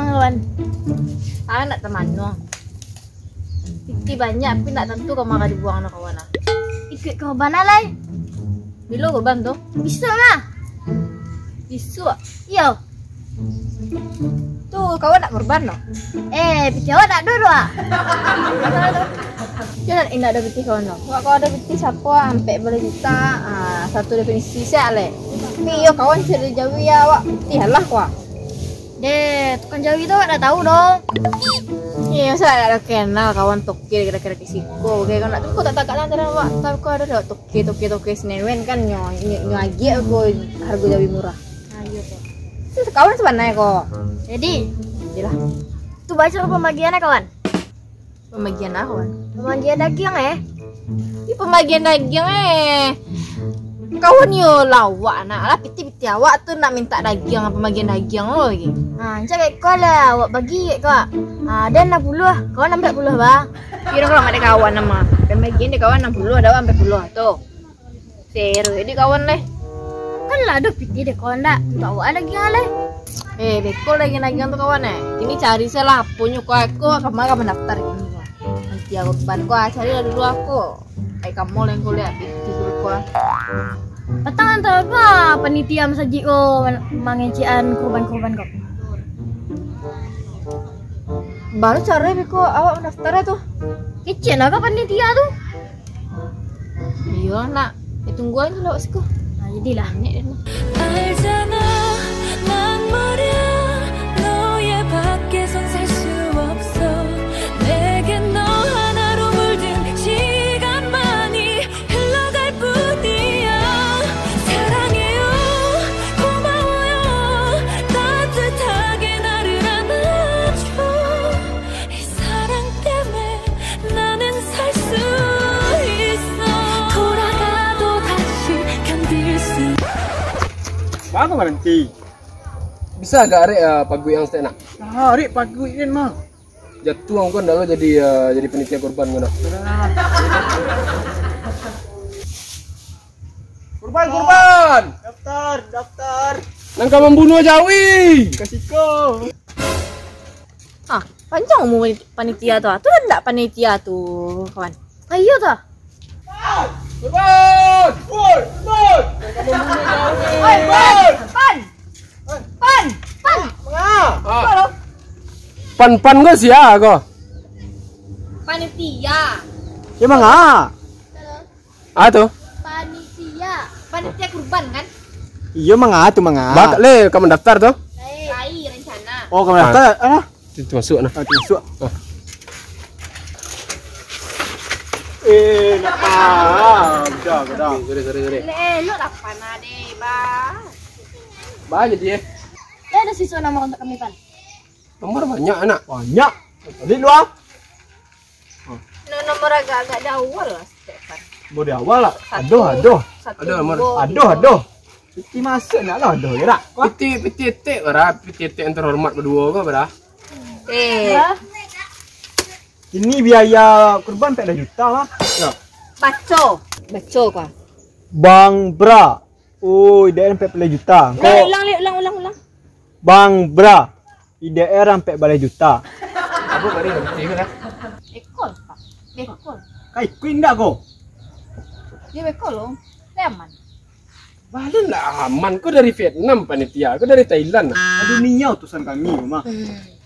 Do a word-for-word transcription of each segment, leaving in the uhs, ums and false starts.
Kawan, anak tamanuang. Pitih banyak, tapi ndak tantu ka ma ka dibuang no, kawan ah. Ikuik korban lah lai. Bilo korban tu? Bisuak mah. Bisuak? Iyo. Tu kawan ndak korban no? Eh, pitih awak ndak ado doh, ah. Jan indak ado pitih kawan no. Awak kalau ado pitih sapo, ah, ampek baleh juta, ah, satu definisi siak leh. Tapi iyo kawan, cari jawi ya awak pitih alah ko, ah. Deh, tukang jawi tu awak ndak tahu doh. Iyo, masa ndak ado kenal kawan toke kira-kira di siko. Oke, kalau ndak tu kok tak tagak lah antara awak. Tapi kok ado dek toke, toke, toke Senewen kan nyo, nyo, nyo agiah ko hargo jawi murah. Nah, iyo tu. Tu kawan sabananyo ko. Jadi, iyolah. Tu baco pambagian kawan. Pambagian apo, Wan? Pambagian dagiang, eh? Ih, pambagian dagiang, eh. Kawan yo lawak nak lah, pitih-pitih awak tu nak mintak dagiang, pambagian dagiang lo lagi. Ha, ancak ko lah, awak bagi ko. Ha, den anam puluah, kawan ampek puluah, ba. Piro kalau mak dek kawan nama? Pambagian dek kawan anam puluah, dek awak ampek puluah tu. Sero, jadi kawan leh. Kan lah ado pitih dek kawan dak? Untuak awak dagiang leh. Eh, beko dagiang-dagiang tu kawan eh. Kini cari se lah aponyo ko, ko ka ma ka mandaftar kini ko. Panitia kurban ko, cari lah dulu ko. Ai ka mall ko liak pitih dulu ko. Patang antaro ko panitia masajik ko man-, mangecekan kurban-kurban ko. Baru caro beko awak mandaftar tu. Kecek lah ka panitia tu. Iyo, nak. Eh, tunggu aja lah, siko. Nah, jadilah. Nek, nek. 알잖아, 난 말야, 너의 밖에선 살 수 없어. 내겐 너 하나로 물든 시간만이 흘러갈 뿐이야. 사랑해요, 고마워요, 따뜻하게 나를 안아줘. 이 사랑 때문에 나는 살 수 있어. 돌아가도 다시 견딜 수. Baa kok baranti? Bisa agak arek, ah, paguik ang saketek nak? Ah, arek paguik den mah. Jatuah ang kan dah jadi, ah, jadi panitia kurban ko nah. Kurban, kurban! Daftar, daftar. Nan ka mambunuah jawi. Ka siko. Ah, panjang umua panitia tu, ah. Tu lah ndak panitia tu, kawan. Ah, iyo tu, ah. Kurban! Kurban! Kurban! Nan ka mambunuah jawi. Oi, Pan! Pan! Pan! Pan! Manga? Ah. Pan, Pan ko sia ko? Panitia. Ya, manga? Ah, tu. Panitia. Panitia kurban, kan? Iyo, manga tu, manga. Baa le ka mandaftar tu? Lai. Lai rencana. Oh, ka mandaftar. Ah. Alah. Tu, tu masuak nah. Ah, tu masuak. Ah. Eh, nak paham. Dah, dah. Sorry, sorry, sorry. Elok-elok lah panah deh, Bang. Baa jadi, eh? Lai ado sisa nomor untuak kami, Pan? Nomor banyak, anak. Banyak. Tadi lu ah. No-, nomor agak-agak di awal lah, Stefan. Nomor di awal lah. Satu, aduh, aduh. Satu, aduh, nomor. Dua, aduh, tiga. Aduh. Pitih masuak nak lah, aduh, ya tak? Pitih, pitih etek, bara. Pitih etek yang terhormat baduo ko, bara. Eh. Bara? Ini biaya kurban ampek lah juta lah. Ya. Baco. Baco, Pak. Bang Bra. Oh, ide ampek lah juta. Ulang, ulang, ulang, ulang, ulang. Bang Bra. Ide ampek baleh juta. Apo bari berhenti ko dah? Bekol, Pak. Bekol. Kai kuin dak ko? Dia bekol lo. Aman. Balun lah aman. Ko dari Vietnam panitia, ko dari Thailand. Dunia utusan kami ko mah. Hmm.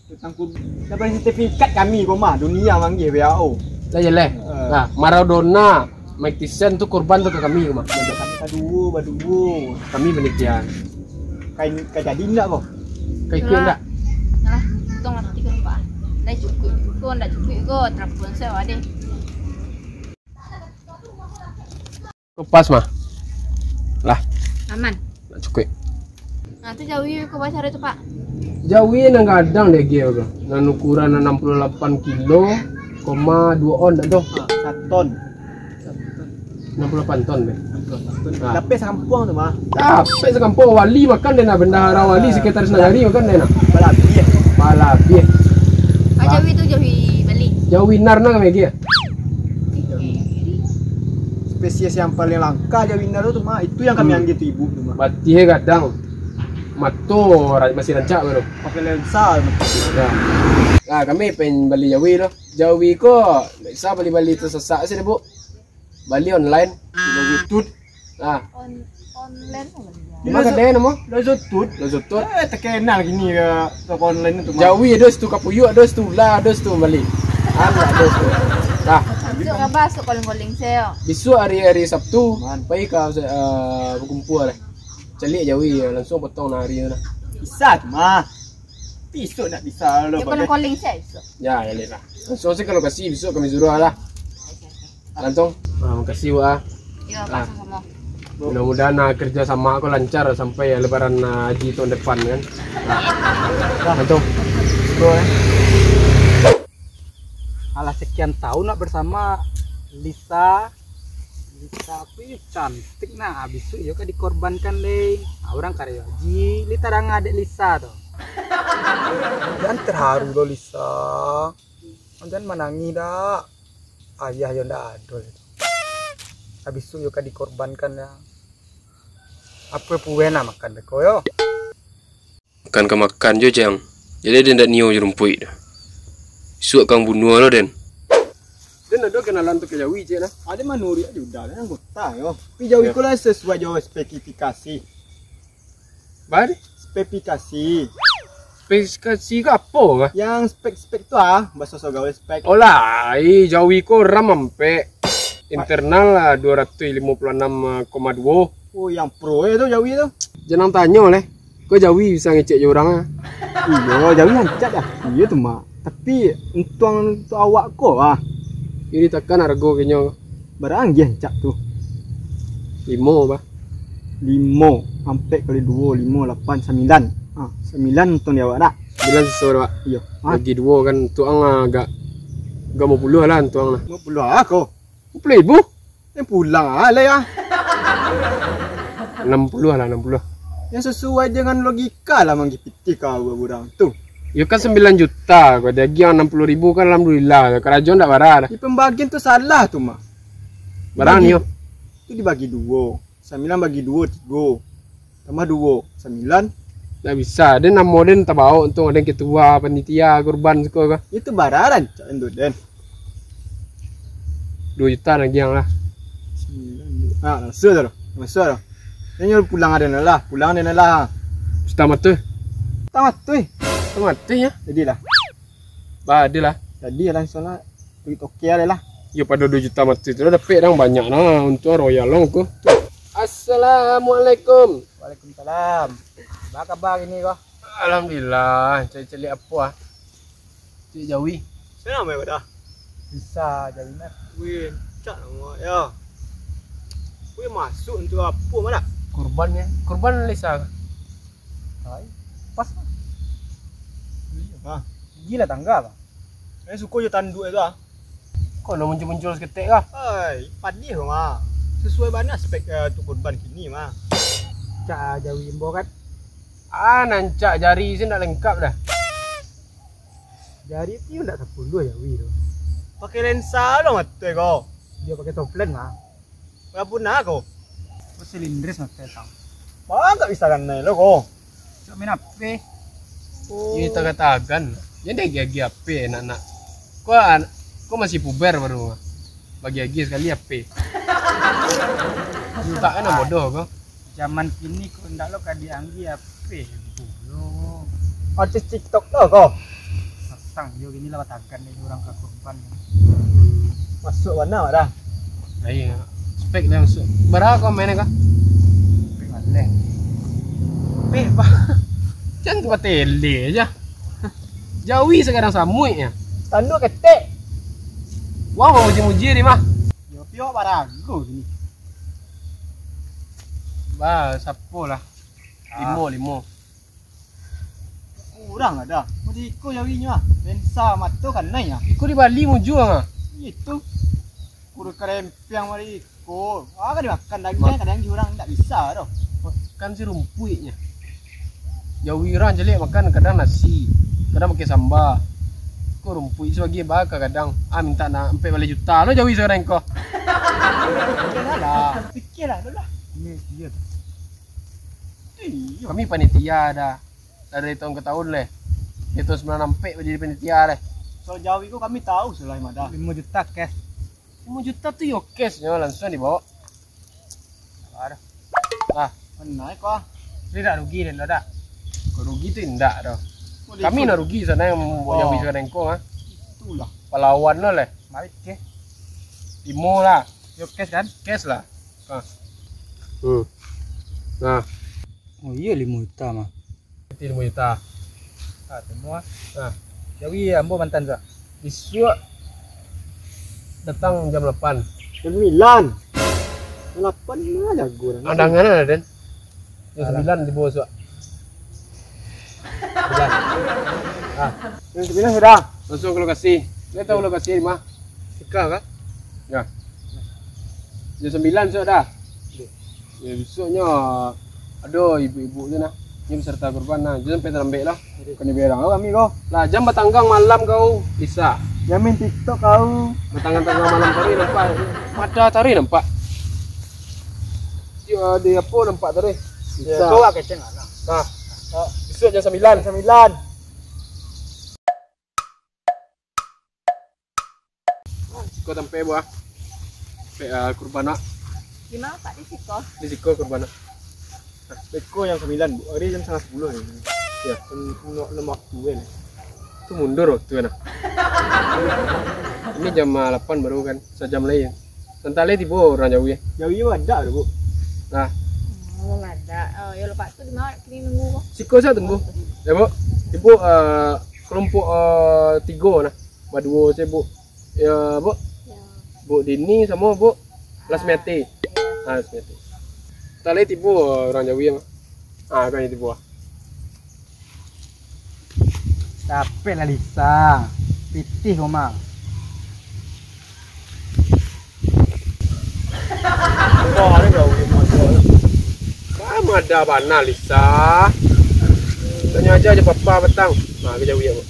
Tentang kur-, dapat sertifikat kami ko mah. Dunia manggil W H O. Lah jelas. Eh. Nah, Maradona, Mike Tyson tu kurban tu ka kami ko mah. Baduo, baduo. Kami panitia. Kai, kai jadi ndak ko? Kai kuin ndak? Alah, untuang lah tigo rupiah. Ndak cukuik ko, ndak cukuik ko, telepon sajo deh. Ko pas mah. Lah. Aman. Ndak cukuik. Nah, tu jawi ko baa caro tu, Pak? Jawi nan gadang dek ko. Nan ukuran anam puluah lapan kilo, koma duo on dak doh? Ha, saton. Anam puluah lapan ton deh. Nah. Dapek sakampuang tu mah. Dapek sakampuang, wali makan deh nah, bendahara wali, sekretaris nagari makan deh nah. Balabiah. Balabiah. Ah, jawi tu jawi bali. Jawi nar nah kami lagi ya? Spesies yang paling langka jawi nar tu mah, itu yang kami ambil tu ibu tu mah. Batih gadang. Mato ra-, masih rancak baru. Pakai lensa. Ya. Nah, kami pengen bali jawi tu. Jawi ko, bisa bali-bali tasasak sih, Bu. Bali online. Di YouTube. Nah. On-, online apa dia? Di mana kedai namo? Lozotut. Lozotut. Eh, terkenal gini ke toko online tu, Mak. Jawi ado situ, kapuyuak ado situ, ular ado situ, bali. Anu ado situ. Nah. Masuk ka basuak koling-koling seo. Bisuak hari-hari Sabtu, pai ka, eh, bakumpua lah. Caliak jawi, langsung potong nah hari tu nah. Bisa tu mah. Tapi isuak ndak bisa lo. Dia bagai koling-koling seo isuak. Ya, ya, lah. Langsung sih kalau kasih bisuak kami suruh lah. Oke, oke. Langsung. Ah, makasih, Wak, ah. Yo, ah, sama-sama. Mudah-mudahan, ah, kerja sama ko lancar sampai, ah, Lebaran, ah, Haji tahun depan kan. Ah. Langsung. Bro, eh. Alah, sekian tahun nak bersama Lisa. Lisa aku ni cantik nah, bisuak yo ka dikorbankan deh. Ah, urang karyo Haji, Lita danga dek Lisa tu. Jan terharu lo Lisa. Jan manangih dak. Ayah yo ndak ado lagi. Habis tu yo ka dikorbankan ya. Apo pue nak makan beko yo? Makan ka makan jo, Jang. Jadi den ndak nio jo rumpuik tu. Isuak kang bunuah lo den. Den ado kenalan tu ka jawi, cek nah. Ado manuruik ajo udah lah anggota yo. Tapi jawi ko lah sesuai jo spesifikasi. Bari? Spesifikasi. Spesifikasi ko apo kah? Yang spek-spek tu ah, baso-so gaul spek. Oh lah, ai, jawi ko RAM ampek. Internal lah dua ratus limo puluah anam koma duo. Oh, yang pro eh tu jawi tu. Jangan tanyo leh. Ko jawi bisa ngecek jo urang ah. Iyo, jawi rancak dah. Iyo tu, Mak. Tapi untuang untuak awak ko ah. Iyo ditakan hargo kinyo. Bara agiah rancak tu? Limo, bah. Limo, ampek kali duo, limo, lapan, sambilan. Ah, sambilan untuang di awak dak? Sambilan suso dak? Iyo. Ah. Bagi duo kan untuang agak, agak limo puluah lah untuang lah. Limo puluah ah ko. Limo puluah ribu? Eh, pulang ah, lai ah. Anam puluah lah, anam puluah. Yang sesuai dengan logika lah manggih pitih ka urang tu. Yo kan sambilan juta, ko diagiah anam puluah ribu kan alhamdulillah. Karajo ndak bara dah. Di pembagian tu salah tu, Mak. Bara nio. Tu dibagi duo. Sambilan bagi duo, tigo. Tambah duo, sambilan. Ndak bisa, den namo den tabaok untuang den ketua panitia kurban siko ko. Itu bara rancak den tu, den. Duo juta agiah lah. Sambilan juta. Ah, masuk tu. Masuk tu. Nyo pulang den lah, pulang den lah. Juta matuih. Juta matuih. Juta matuih yo. Jadilah. Bah, ado lah. Jadi langsung lah. Duit oke lah. Yo pado duo juta matuih tu lah dapek dang banyak nah. Untuang royal long ko. Assalamualaikum. Waalaikumsalam. Apo kabar kini ko? Alhamdulillah, cari-cari apo ah? Cari jawi. Sia namo ko dah? Lisa jawi nah. Wih, rancak namo yo. Wih, masuk untuak apo mah dah? Kurban yo. Kurban Lisa. Ai, pas lah. Iyo. Ah. Gigi lah tangga, Bang. Eh, suko jo tanduk tu ah. Ko ndak muncul-muncul saketek kah? Ai, padiah ko mah. Sesuai bana spek, eh, tu kurban kini mah. Cak jawi imbau kan? Ah, nan cak jari se ndak lengkap dah. Jari tu ndak sapuluah jawi tu. Pakai lensa lo mato ko. Dio pakai toplen mah. Lah punah ko. Ko silindris mah petang. Mangko bisa kanai lo ko. Cok main H P. Oh. Iyo, tagan-tagan. Jan diagiah-agiah H P anak-anak. Ko an-, ko masih puber baru. Bagi-agiah sakali H P. Utak kan bodoh ko. Zaman kini ko ndak lo ka diagiah P dulu. Artis TikTok lo ko. Pasang jo gini lah batakan ni urang ka kurban. Masuk bana dah. Ayo, spek dah masuk. Bara ko main ko? Spek maleh. Spek, bah. Jan tu batele aja. Jawi sakarang samuik ya. Tanduk ketek. Wah, mau muji-muji ni mah. Yo, piok barago gini. Bah, sapo lah. Ah. Limo, limo. Kurang ado. Mode iko jawinyo ah. Lensa mato kanai ah. Iko di Bali mujua ah. Itu. Kuro karempiang mari iko. Ah, kan dimakan daging. Mak- kadang urang ndak bisa doh. Makan si rumpuiknyo. Jawi urang caliak makan kadang nasi, kadang pakai samba. Ko rumpuik sabagai baka kadang. Ah, minta nak ampek baleh juta lo jawi sakarang ko. Pikirlah lah. Pikirlah dulu lah. Ini dia. Kami panitia dah dari tahun ke tahun leh. Dari tahun sembilan ampek jadi panitia leh. Soal jawi ko kami tahu sudah, Mada. Limo juta cash. Limo juta tu yo cash nyo, langsung dibawa. Alah. Ah, mana ko? Ni dak rugi den dah. Kok rugi tu indak doh. Kami nak rugi sana yang buat jawi sana engkau, ah. Itulah. Palawan lo leh. Marit ke? Limo lah. Yo cash kan? Cash lah. Ah. Hmm. Nah. Oh iyo, limo juta mah. Piti limo juta. Ah, semua. Nah. Jawi ambo mantan sa. Isuak datang jam lapan. Jam sembilan. Jam lapan mah jago dah. Andangan ada, Den. Jam sembilan tibo isuak. Sembilan. Ah. Jam sembilan sudah. Langsung ke lokasi. Dia tahu lokasi di mana? Sika kah? Ya. Jam sembilan isuak dah. Ya, besoknyo ado ibu-ibu tu nah. Ni beserta kurban nah. Jam sampai tarambek lah. Kena berang kau kami kau. Lah, jam batanggang malam kau bisa. Jamin TikTok kau. Batanggang-tanggang malam tadi nampak. Mata tadi nampak. Di, di apa nampak tadi? Bisa. Kau agak keceng lah. Nah. Besok jam sembilan. Jam sembilan. Siko tampek buah. Tampek, ah, kurban nak. Di mana, Pak, di siko? Di siko kurban nak. Siko yang sembilan, Bu. Hari jam setengah sepuluh ni. Ya. Enam waktu kan. Tu mundur waktu kan. Ini jam, ah, lapan baru kan. Sajam lagi. Nanti lagi tibo urang jawi. Jawi ada tu, Bu. Nah. Oh, ada. Oh, ya lupa tu di mana kini nunggu. Siko saja tunggu. Ya, Bu. Ibu, eh, kelompok, eh, tigo nah. Baduo se, Bu. Ya, Bu. Ya. Bu Dini samo Bu Lasmiati. Ah, Lasmiati. Tadi tibo urang jawi mah. Ah, kan tibo. Capek lah Lisa. Pitih kau mah. Kamu ada bana Lisa. Tanya aja aja papa petang. Nah, ke jawi aku.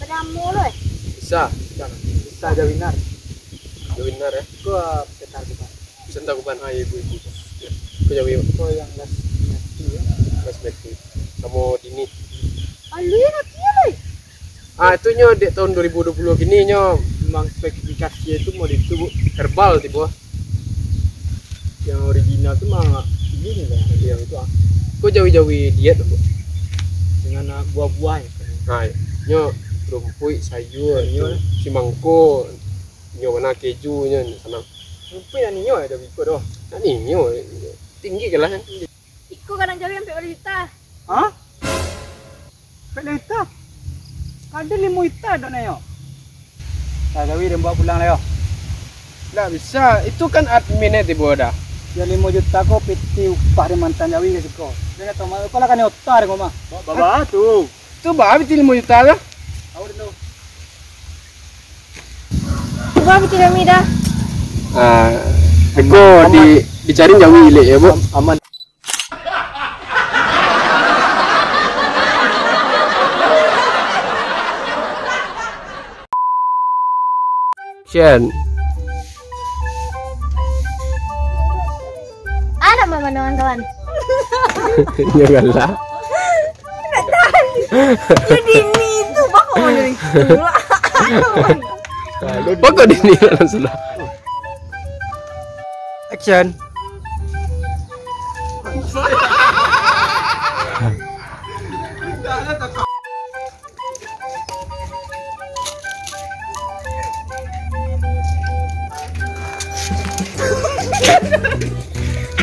Bernamo lo eh? Bisa. Bisa, bisa Jawinar. Jawinar ya. Ko, ah, Petar Kuban. Petar Kuban, ah, ibu-ibu. Ko jawi. Ko yang las mati ya. Las mati. Samo Dini. Alui mati alui. Ah, itu nyo dek tahun dua ribu dua puluh kini nyo memang spesifikasi itu mau itu, Bu. Herbal tibo. Yang original tu mah ini nih lah, yang itu ah. Ko jawi-jawi diet, Bu. Dengan, ah, buah-buah ya. Nah, nyo rumpuik, sayur, sayur. Simangko, nyo warna keju nyo sanang. Rumpuik yang ninyo ada biko doh. Nah, ninyo tinggi kelas kan. Iko kadang jawi ampek baru juta. Hah? Ampek juta? Kada limo juta dok nayo. Nah, jawi den bawa pulang lah yo. Ndak bisa, itu kan admin eh tibo dah. Yo limo juta ko piti upah di mantan jawi ka siko. Den ndak tahu ma-, kok lah kani otak den ko mah. Ba-, ba-, ba tu. Tu ba piti limo juta lah. Tahu dulu. Ba piti kami dah. Ah, iko di, dicari jawi ilek ya, Bu. Am-, aman. Cian. Anak mama dengan kawan. Nyo galak. Jadi ini tu bapak mau dari situ. Pokok di ni lah sudah. Action.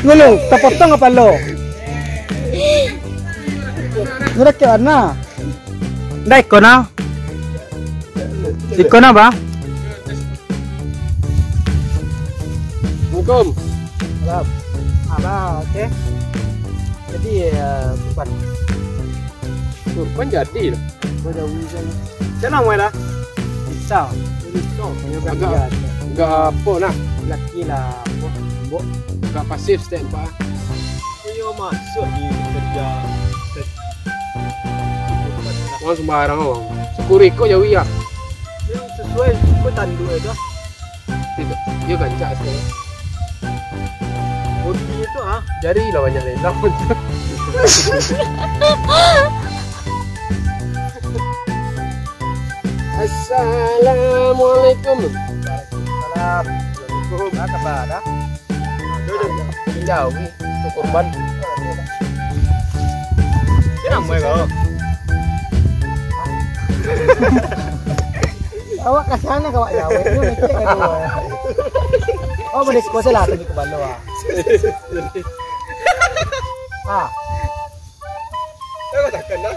Ngulu, tapotong kapalo. Nyo dakek bana. Ndak iko nah. Iko nah, Bang. Assalamualaikum. Salam. Abah, oke. Jadi, eh, bukan. Tuh, kan jadi lah. Gua jauh sana. Siapa namanya dah? Lisa. Lisa. Agak, agak apa nah? Laki lah, apa? Mbok. Agak pasif step empat. Iyo, masuk di kerja. Wang sembarang wang. Syukur iko jauh ya. Iyo, sesuai iko tanduk itu. Iyo gancak sikit. Bodi itu Jari lah banyak lelang. Assalamualaikum. Waalaikumsalam. Waalaikumsalam. Apa kabar, dah? Jauh ni, tu korban. Dia nama kau? Awak ka sana ka awak jawab. Dia ngecek ka dia. Oh, boleh sekolah lah, tunjuk ke balo ah. Ah. Kau takkan dah.